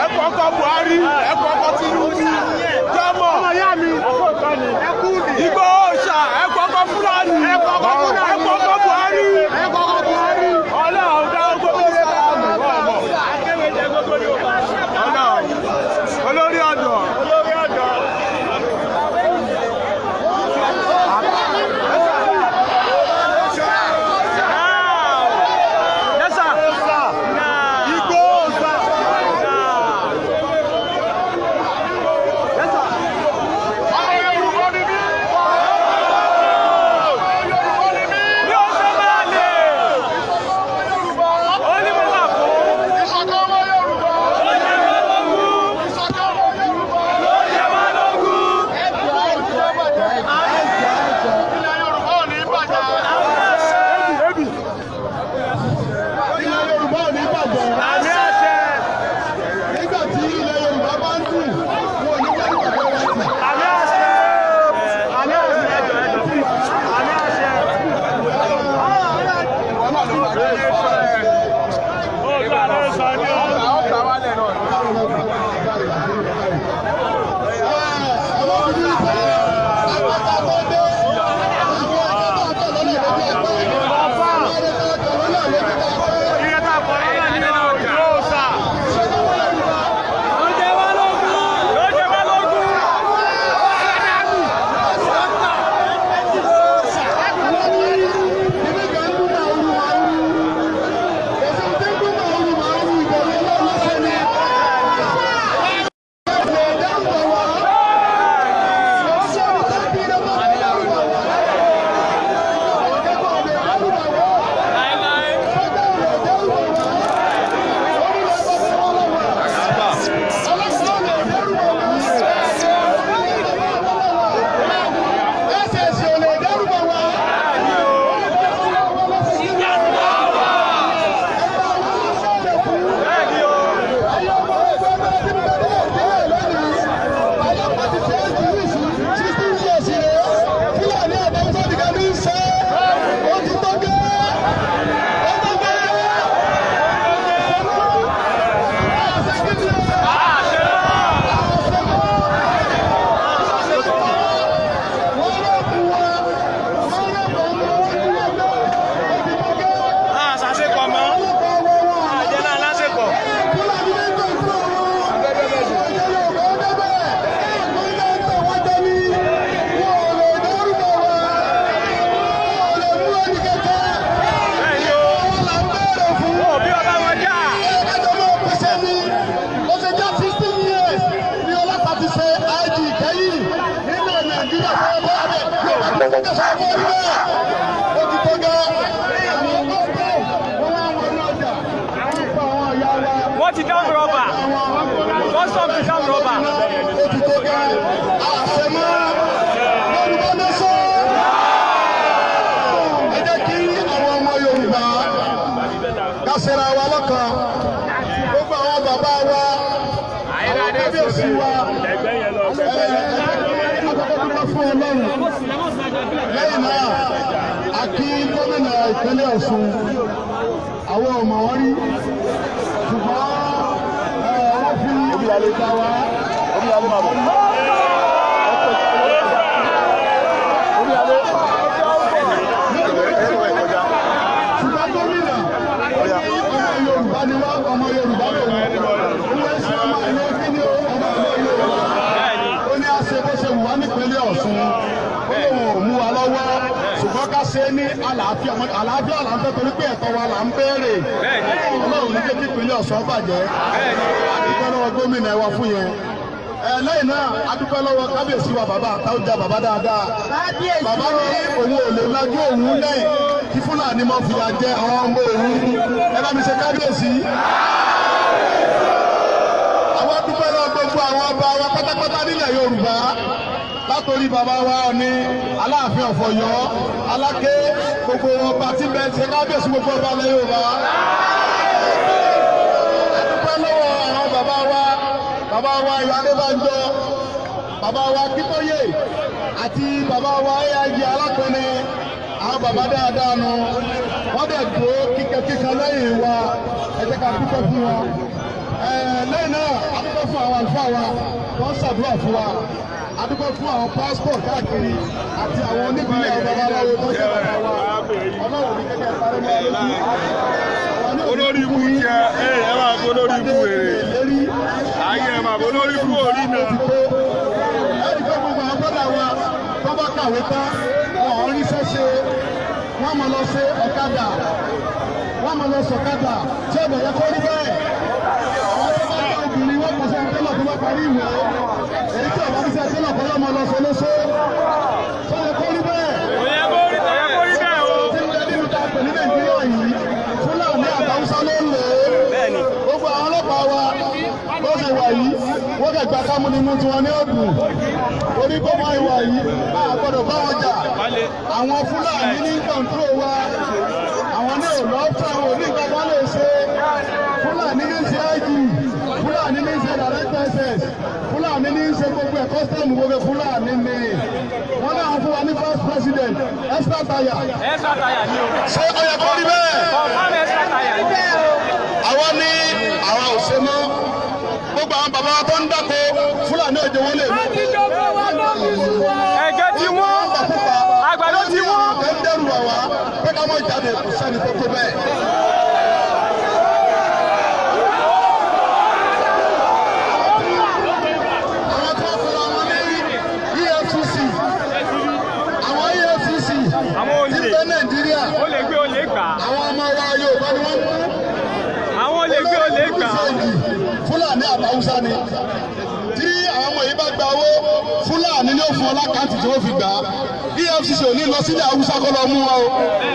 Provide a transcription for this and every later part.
Ẹ̀kọ́ Buhari, ẹ̀kọ́ Tinubu, jọmọ Ìgbòho ṣà, ẹ̀kọ́ Fúlàní, ẹ̀kọ́ Buhari, Ọlọ́run dá gbogbo sálámù ọmọ. Ọlọ́run olórí ọ̀dọ́. Yes, sir. Ìgbòho ṣà. Yes, sir. Yóò ṣe máa lè. Ó ní mo wà fún. Ó jẹ wá lógún. Ó jẹ wá lógún. Ilẹ̀ Yorùbá ò ní bàjẹ́. Àmì àṣẹ. Nígbà tí ilẹ̀ Yorùbá bá ń dùn, wọn ò ní wá ìgbàgbọ́ wa tì. Àmì àṣẹ. Àmì àṣẹ. Àmì àṣẹ. Ó jẹ wá lógún. Ó jẹ wá lógún. Bẹ́ẹ̀ni o. Àṣàṣepọ̀ mọ́. Àjẹ́ náà lásìkò. Bẹ́ẹ̀ni o. Wọ́n ò bí ọba wọn jà. Wọ́n ti dáhùn rọ́bà. Custom ti dáhùn rọ́bà. Yorùbá nation. Ẹ jẹ́ kí àwọn ọmọ Yorùbá ká ṣera wa lọ́kan. Gbogbo àwọn bàbá wa, àwọn kábíyèsí wa, ẹ ẹ àkọ́kọ́ dúpẹ́ fún Ọlọ́run. Lẹ́yìn náà, a kí gómìnà ìpínlẹ̀ Ọ̀ṣun, àwọn ọmọ wọn rí, ṣùgbọ́n ẹ, wọ́n fi ìgbà wá. Ṣùgbọ́n gómìnà Ọmọ Yorùbá lòun, òun ẹ̀ ṣe ọmọ ìlú kí ni o, ọmọ ìlú Yorùbá. Ó ní àṣẹ bó ṣe wù wá nípínlẹ̀ Ọ̀ṣun, ó lóun ò mú wa lọ́wọ́, ṣùgbọ́n ká ṣe é ní àlàáfíà. Àlàáfíà là ń fẹ́, torí pé ẹ̀tọ́ wa là ń béèrè. Ọlọ́run ní jẹ́ kí ìpínlẹ̀ Ọ̀ṣun bàjẹ́. A dúpẹ́ lọ́wọ́ gómìnà wa fún yẹn. Ẹ lẹ́yìn náà, a dúpẹ́ lọ́wọ́ kábíyèsí wa, bàbá àtàwùjá, bàbá dáadáa. Bàbá ní òun ò lè lajú òun lẹ́yìn kí Fúlàní mọ́ fìyà jẹ àwọn ọmọ òun. Ẹ bá mi ṣe kábíyèsí. Àwọn dúpẹ́ lọ́wọ́ gbogbo àwọn ọba wa pátápátá nílẹ̀ Yorùbá, látòrí bàbá wa ní Aláàfin of Ọ̀yọ́, Aláké, gbogbo ọba tí bẹ́ẹ̀ ṣe kábíyèsí, gbogbo ọba ilẹ̀ Yorùbá. A dúpẹ́ lọ́wọ́ àwọn bàbá wa, bàbá wa Ayọ̀ Adébánjọ, bàbá wa Akíntóyè àti bàbá wa AIG Alápẹ̀nẹ. Àwọn bàbá dáadáa nu, wọ́n dẹ̀ dúró kíkankíkan lẹ́yìn wa. Ẹ jẹ́ ká dúpẹ́ fún wọn. Lẹ́yìn náà, a dúpẹ́ fún àwọn àlùfáà wa, wọ́n ṣàdúrà fún wa. A dúpẹ́ fún àwọn pásítọ̀ káàkiri àti àwọn oníbílẹ̀, àwọn babaláwo tó jẹ́ bàbá wa. Ọlọ́run ní kẹ́kẹ́ parí mọ́ lójú. Olórí ibú jẹ ẹ, ẹ máa bó lórí ibú èrè ayé, ẹ máa bó lórí ibú orí náà. Ẹnì kan, gbogbo àwọn bọ́dà wa tó bá kàwé tán, wọn ò ríṣẹ́ ṣe, wọ́n máa lọ ṣe ọ̀kadà, wọ́n máa lọ sọ̀kadà tí ọ̀dọ̀ yẹ kó rí bẹ́ẹ̀. Àwọn tó bá jẹ́ obìnrin, wọ́n kọ́ṣẹ́ tẹ́lọ̀ tó bá parí ìwé. Èyí tí ọ̀bá níṣẹ́ tẹ́lọ̀ kọ́ yọ́ máa lọ sọ lóṣó tó yẹ kó rí bẹ́ẹ̀. Kò yẹ kó rí bẹ́ẹ̀, kó rí bẹ́ẹ̀ o. Tí ń bẹ nínú ta pè ní Nàìjíríà yìí, Fúlàní àtàwùsá ló ń lò ó. Gbogbo àwọn ọlọ́pàá wa bó ṣe wà yìí, wọ́n kẹ̀ gba kámú nínú tiwọn ní ọ̀dùn orí bó máa wà yìí. A gbọ́dọ̀ bá wọn jà. Àwọn Fúlàní ní control wa, àwọn ní òlọ́ fún àwọn òní nǹkan kan lè ṣe. Fúlàní ní ṣe IG, Fúlàní ní ṣe director SS, Fúlàní ní ṣe gbogbo ẹ̀, custom, gbogbo Fúlàní ní. Wọ́n náà fún wa ní first president, extra tire. Extra tire ni o. Ṣé ó yẹ kó rí bẹ́ẹ̀? Confirm, extra tire ni. Àwa ní àwa ò ṣe mọ́. Gbogbo àwọn bàbá wa tó ń dáko, Fúlàní òjò wọn lè mú. Ẹ̀gẹ́ ti wọ́n. Àgbàdo ti wọ́n. Ẹ ń dẹ́rù wà wá pé ká mọ̀ jáde, kò sẹ́ni tó tó bẹ́ẹ̀. Àwọn tó fura wọn ní EFCC, àwọn EFCC Àwọn tí olè. bẹ Nàìjíríà, Ó lè gbé, ó lè gbà. àwọn ọmọ wa Yorùbá ni wọ́n mú. Àwọn olè gbé, ó lè gbà. Fúlàní àtàwùsá ni. Tí àwọn ọmọ yìí bá gba owó, Fúlàní ní ó fún ọ l'account tí wọ́n fi gbà á. EFCC ò ní lọ sílẹ̀ Haúsá kó lọ mú wọn o.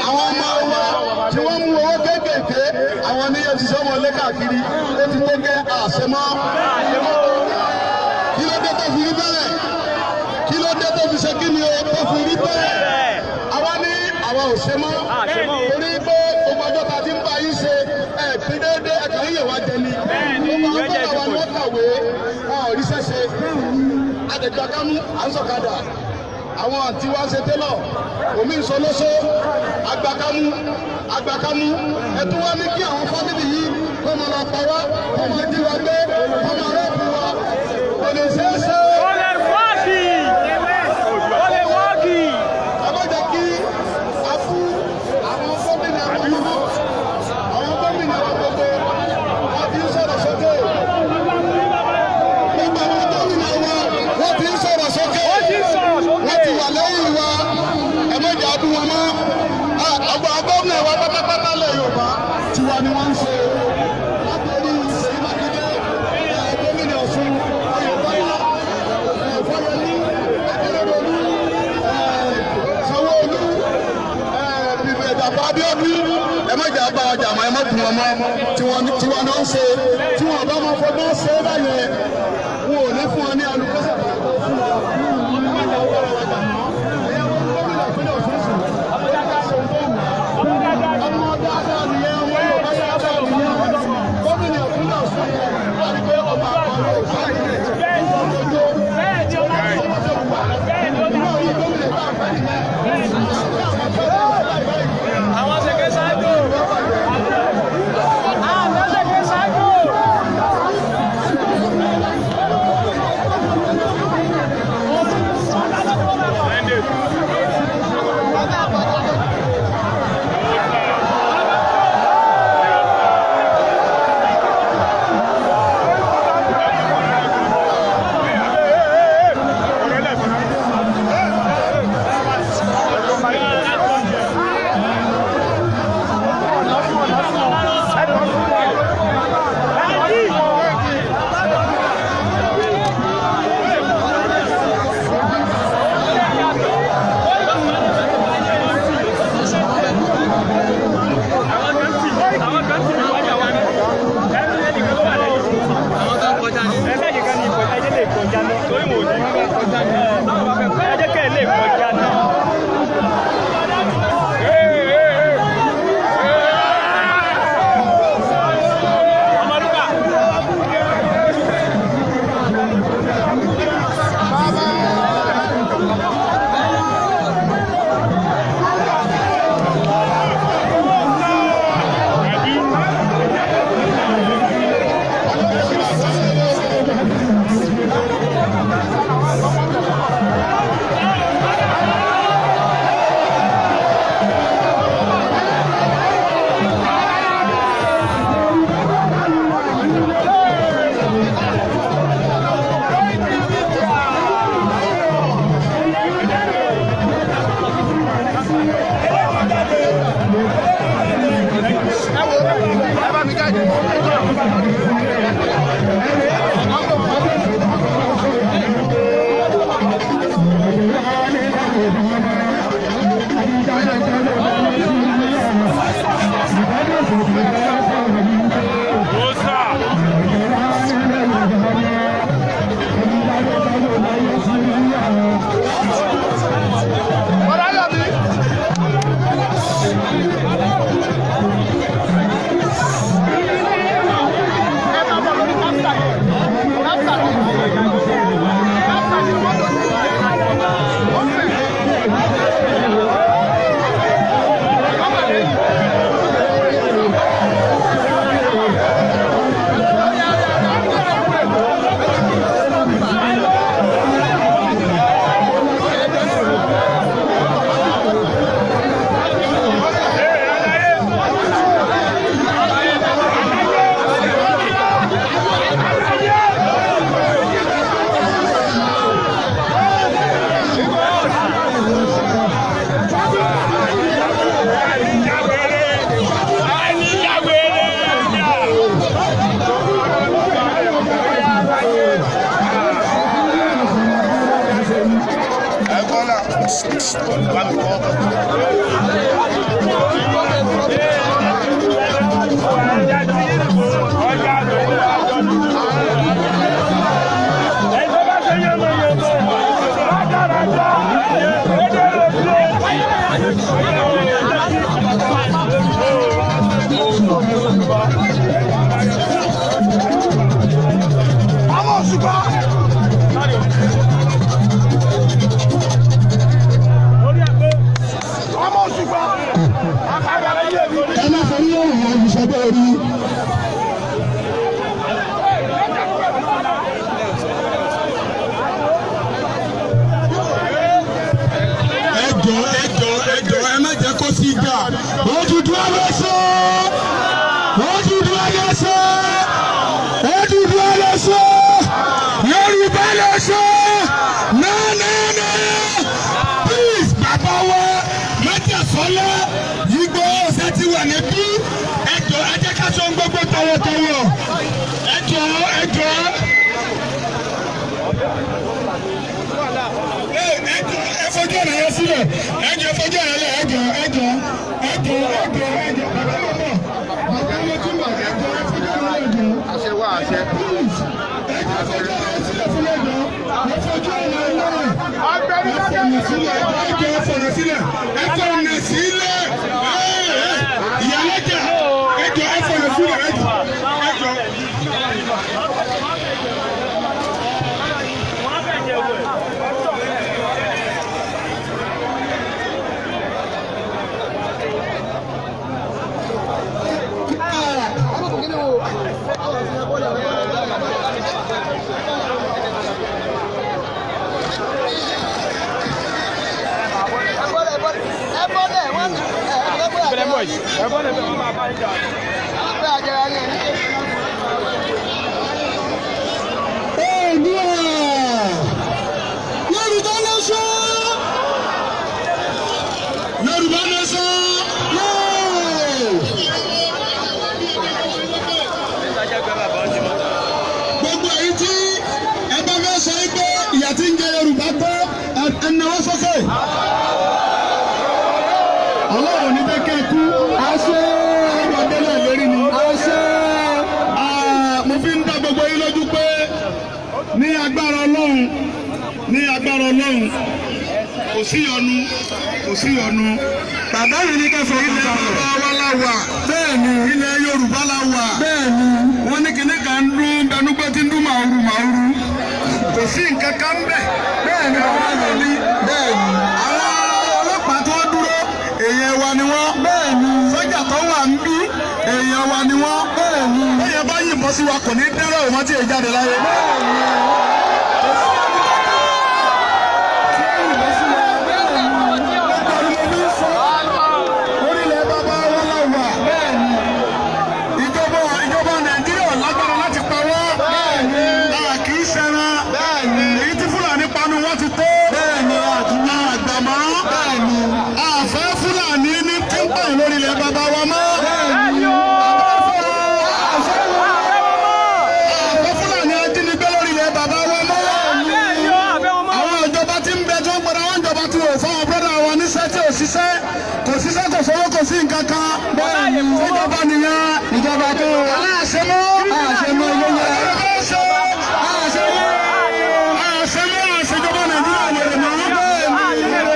Àwọn ọmọ wa tí wọ́n mú owó kéékèèké, àwọn ní EFCC ọmọ lé káàkiri. Ó ti tó gẹ́, àṣemọ́. Kí ló dé tó fi rí bẹ́ẹ̀? Kí ló dé tó fi ṣe kí ni o tó fi rí bẹ́ẹ̀? Àwa ní àwa ò ṣe mọ́, Àṣe mọ́ o. torí pé gbogbo ọjọ́ ta ti ń bá yín ṣe, ẹ̀ pín déédéé, ẹ̀ kàn ń yẹ̀ wá jẹ ni. Gbogbo àwọn bọ́dà wa ni wọ́n kàwé, wọn ò ríṣẹ́ ṣe. Àdẹ̀gbà kámú, à ń sọ̀kadà. Àwọn àǹtí wa ń ṣe télọ̀, omi ń sọ lóṣó. Agbákámú, agbákámú. Ẹ̀tún wá ní kí àwọn family yìí kọ́ máa lọ pa wá, kọ́ máa jí wa gbé, kọ́ máa rape wa. Kò lè ṣeé ṣe. Ó lè work. Ó lè work. Ẹ má jẹ́ kí a fún àwọn gómìnà wa gbogbo, àwọn gómìnà wa gbogbo, wọ́n ti ń sọ̀rọ̀ sókè. Gbogbo àwọn gómìnà wa, wọ́n ti ń sọ̀rọ̀ sókè. Ó ti ń sọ̀rọ̀ sókè. Wọ́n ti wà lẹ́yìn wa. Ẹ má jẹ́ adú wọn mọ́. Àwọn gómìnà wa pátápátá lẹ̀ Yorùbá, tiwa ni wọ́n ń ṣe. Látòrí Ṣèyí Mákindé, gómìnà Ọ̀ṣun, Oyètọ́lá, Fáyẹmí, Akérèdọ́lù, Sanwó-Olú, Dàpọ̀ Abíọ́dún, ẹ má jẹ́ abá ọjà mọ́, ẹ má dùn wọn mọ́. Tiwa náà ń ṣe. Tí wọn bá máa fọgbọ́n ṣe é báyẹn, wọn ò ní fún wọn ní alùpùpù fún wọn. Ẹ má jẹ́ abá ọjà mọ́. Ẹ̀yẹ́ wọn gómìnà ìpínlẹ̀ Ọ̀ṣun sùn. Ọmọ dáadáa nìyẹn, ọmọ Yorùbá dáadáa nìyẹn. Gómìnà ìpínlẹ̀ Ọ̀ṣun yẹn, wọ́n rí pé ọmọ àpọ̀ Yorùbá nìyẹn. Àwọn ṣèké ṣáájú. Àwọn ṣèké ṣáájú. Ẹ má fọ ní òun olùsọdọ rí. Ẹ jọ̀ọ́, ẹ jọ̀ọ́, ẹ jọ̀ọ́, ẹ má jẹ́ kó sí ìjà. Odùduwà ló sọ, Odùduwà ló sọ, Odùduwà ló sọ, Yorùbá ló sọ. No, no, no, please. Bàbá wa májàsọ́lá Ìgbòho ọ̀sẹ̀ ti wà níbí. Ẹ jọ̀ọ́, ẹ jẹ́ ká sọ gbogbo tọwọ́tọwọ́. Ẹ jọ̀ọ́, ẹ jọ̀ọ́. Ẹ jọ̀ọ́, ẹ fojú ọ̀nà yẹn sílẹ̀. Ẹ jọ̀ọ́, ẹ fojú ọ̀nà yẹn. Ẹ jọ̀ọ́, ẹ jọ̀ọ́, ẹ jọ̀ọ́, ẹ jọ̀ọ́, ẹ jọ̀ọ́. Bàbá mi bọ̀, bàbá mi tún bọ̀. Ẹ jọ̀ọ́, ẹ fojú ọ̀nà yẹn jọ̀ọ́. Àṣẹ wá, àṣẹ. Please, ẹ jọ̀ọ́, ẹ fojú ọ̀nà yẹn sílẹ̀ fún. Ẹ jọ̀ọ́, ẹ fojú ọ̀nà yẹn lọ́rẹ̀. Ẹ fọ̀nà sílẹ̀. Ẹ jọ̀ọ́, ẹ fọ̀nà sílẹ̀, ẹ fọ̀nà sílẹ̀. Ìyálẹ́jà, ẹ jọ̀ọ́, ẹ fọ̀nà sílẹ̀. Ẹ jọ̀ọ́, ẹ jọ̀ọ́. Oòduà! Yorùbá nation! Yorùbá nation! Yóò! Gbogbo èyí tí ẹ bá fẹ́ sọ yìí pé ìyà tí ń jẹ Yorùbá tó, ẹ nawọ́ sókè. Ọlọ́run ní bẹ́ẹ̀ kẹ́ ẹ kú. Àṣẹ! Ọlọ́run adélẹ̀ lérí ni. Àṣẹ! Mo fi ń dá gbogbo yín lójú pé ní agbára Ọlọ́run, ní agbára Ọlọ́run, kò sí yọnu, kò sí yọnu. Bàbá mi ní kẹfọ. Ilẹ̀ bàbá wa la wà. Bẹ́ẹ̀ni. Ilẹ̀ Yorùbá la wà. Bẹ́ẹ̀ni. Wọ́n ní kinní kan ń dún bẹnugbẹ́ tí ń dún màrú màrú. Kò sí nǹkan kan bẹ̀. Bẹ́ẹ̀ni, bàbá mi ní. Bẹ́ẹ̀ni. Àwọn ọlọ́pàá tó dúró, èèyàn wa ni wọ́n. Bẹ́ẹ̀ni. Sọ́jà tó wà ń bí, èèyàn wa ni wọ́n. Bẹ́ẹ̀ni. Bẹ́ẹ̀ bá yìnbọn sí wa, kò ní dẹ́rẹ́ òun tí èyí jáde láyé. Bẹ́ẹ̀ni. Orílẹ̀ bàbá wa la wà. Bẹ́ẹ̀ni. Ìjọba Nàìjíríà ò lágbára láti pa wọ́n. Bẹ́ẹ̀ni. A kì í ṣẹran. Bẹ́ẹ̀ni. Èyí tí Fúlàní panu wọ́n ti tó. Bẹ́ẹ̀ni, àtúnyí. Àgbàmọ́. Bẹ́ẹ̀ni. Àfẹ́ Fúlàní ní tí ń pààyàn lórí ilẹ̀ bàbá wa mọ́. Bẹ́ẹ̀ni. Ìjọba tó Aláṣẹmọ́. Àṣemọ́ ló yẹ. Àṣemọ́. Àṣemọ́ àṣejọba Nàìjíríà lè mọ́. Bẹ́ẹ̀ni.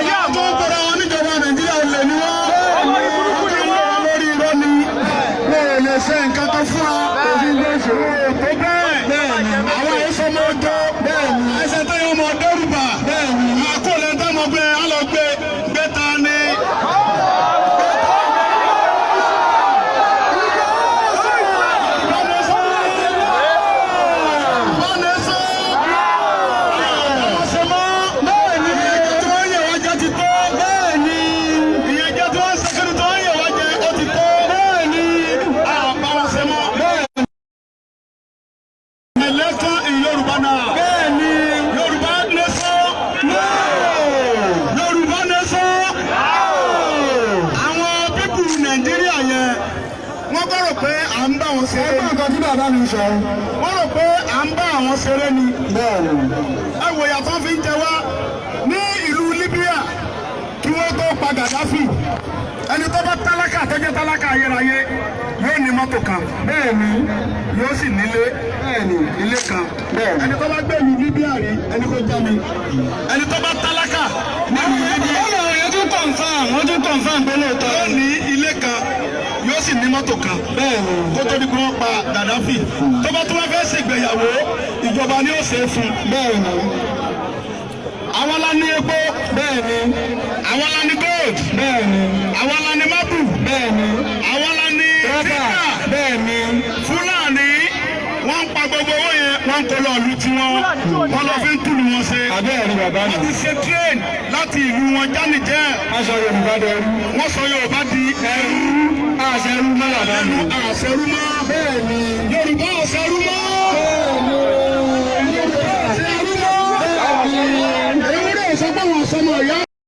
Ìyá tó ń kóra wọn níjọba Nàìjíríà lè ní wọ́n. Olórí burúkú ni wọ́n. Lórí irọ́ ni. Wọ́n ò lè ṣe nǹkan kan fún wa. Kò sí gbé ìṣòro. Tó bẹ́ẹ̀. Bẹ́ẹ̀ni. Àwọn èso ọmọ ọjọ́. Bẹ́ẹ̀ni. Ẹsẹ̀ tó yẹ ọmọ dẹ́rùbà. Bẹ́ẹ̀ni. Àkọọ́lẹ̀ tó mọ̀ pé á lọ gbé gbé ta ni. Election in Yoruba now. Bẹ́ẹ̀ni. Yoruba nation. No. Yorùbá nation. Àwọn people Nàìjíríà yẹn, wọ́n kọ́ rò pé à ń bá wọn ṣeré Ẹgbẹ́ ni. nǹkan tí bàbá mi sọ. Wọ́n rò pé à ń bá àwọn ṣeré ni. Bẹ́ẹ̀ni. Ẹ wò yàtọ̀ fi ń jẹ wá ní ìlú Libya kí wọ́n tó pa Gaddafi. Ẹni tó bá tálákà tó jẹ́ tálákà ayérayé yóò ní mọ́tò kan. Bẹ́ẹ̀ni. Yóò sì nílé Bẹ́ẹ̀ni. ilé kan. Bẹ́ẹ̀ni. Ẹni tó bá gbé ìlú Libya rí ẹni kó já mi. Ẹni tó bá tálákà nílùú Libya Ọ̀nà yẹn tún confirm, wọ́n tún confirm pé lóòótọ́. yóò ní ilé kan, yóò sì ní mọ́tò kan. Bẹ́ẹ̀ni. Kó tó di pé wọ́n pa Gaddafi, tó bá tún wá fẹ́ ṣègbéyàwó, ìjọba ni ó ṣe é fún un. Bẹ́ẹ̀ni. Àwọn la ní epo. Bẹ́ẹ̀ni. Àwọn la ní gold. Bẹ́ẹ̀ni. Àwọn la ní marble. Bẹ́ẹ̀ni. Àwọn la ní Rọ́bà. tíkà. Bẹ́ẹ̀ni. Fúlàní wọ́n ń pa gbogbo owó yẹn, wọ́n ń kó lọ ìlú tiwọn, wọ́n lọ fi ń tùlù wọn ṣe. Àbẹ́ẹ̀ni bàbá mi. Wọ́n ti ṣe train láti ìlú wọn jánìjẹ́. Wọ́n sọ Yorùbá dẹrú. Wọ́n sọ Yorùbá di ẹrú. Àṣẹrú mọ́ bàbá mi. Àṣẹrú mọ́. Bẹ́ẹ̀ni. Yorùbá àṣẹrú mọ́. Bẹ́ẹ̀ni. Àṣẹrú mọ́. Bẹ́ẹ̀ni. Ewúrẹ́ ìsọpọ̀ wọn sọmọ ìyá.